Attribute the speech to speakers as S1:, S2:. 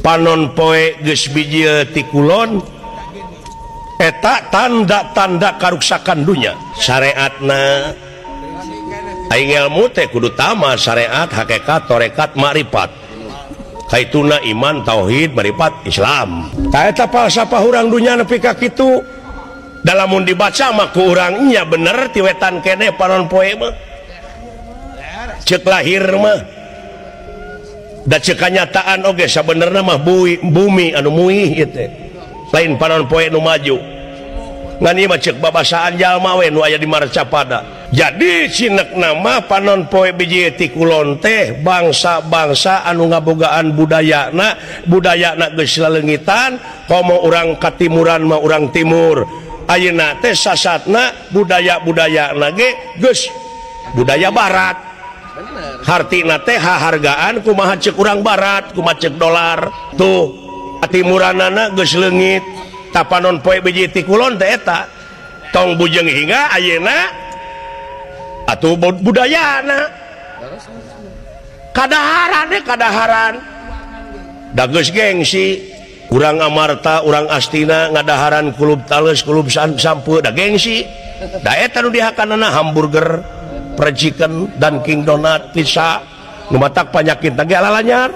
S1: Panon poe geus bijil ti kulon eta tanda-tanda karuksakan dunya. Syariatna aing ilmu teh kudu tama syariat, hakikat, tarekat, makrifat. Kaituna iman, tauhid, marifat, Islam. Ta eta falsafah urang dunya nepi ka kitu. Da lamun dibaca mah ku urang nya bener ti wetan keneh panon poe mah. Ceuk lahir mah da ceuk kanyataan oge sabenerna mah bumi anu muih ieu teh. Lain panon poe nu maju. Ngan ieu mah ceuk babasaan jalma we nu aya di Marcapada. Jadi cinekna mah panon poe biji ti kulon teh bangsa-bangsa anu ngabogaan budayana, budayana geus laleungitan, komo urang katimuran mah urang timur. Ayeuna teh sasatna budaya-budayana ge geus budaya barat. Hartina teh hahargaan kumaha ceuk urang barat, kumaha ceuk dolar. Tuh katimuranana geus leungit. Ta panon poe biji ti kulon teh eta. Tong bujeng hingga ayeuna atuh budayana. Kadaharan teh kadaharan. Da geus gengsi. Urang Amarta, urang Astina ngadaharan kulub tales, kulub sampe, da gengsi. Da eta nu dihakanana hamburger, fried chicken, Dunkin Donut, pizza, nu matak panyakit ge alalanyar.